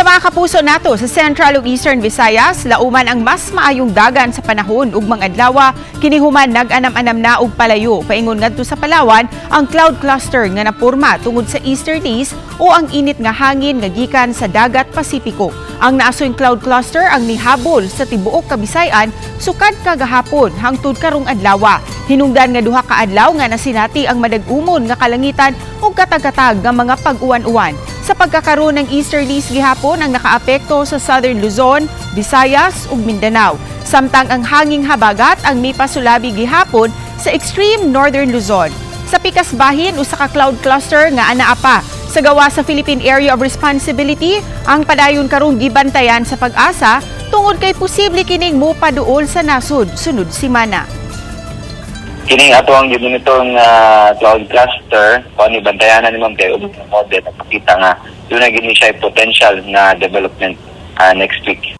Sa mga kapuso nato sa Central ug Eastern Visayas, lauman ang mas maayong dagan sa panahon ugmang adlaw, kini human nag-anam-anam na og palayo paingon ngadto sa Palawan ang cloud cluster nga napurma tungod sa easterlies o ang init nga hangin nga gikan sa dagat Pasipiko. Ang naasoy cloud cluster ang nihabol sa tibuok Kabisayan sukad kagahapon hangtod karong adlaw. Hinungdan nga duha ka adlaw nga nasinati ang madag-umon nga kalangitan ug katag-katag nga mga pag-uwan-uwan. Sa pagkakaroon ng easterlies gihapon ang nakaapekto sa Southern Luzon, Visayas ug Mindanao. Samtang ang hanging habagat ang mipasulabi gihapon sa extreme Northern Luzon. Sa pikas bahin, usa ka cloud cluster nga anaa pa sa gawa sa Philippine Area of Responsibility ang padayon karong gibantayan sa PAGASA tungod kay posible kining mopaduol sa nasod sunod simana. Kining ato ang gimonitor nga cloud cluster kung ano bantayanan ni ma'am kay ubos ng model nagpakita nga duna gini siya potential na development next week.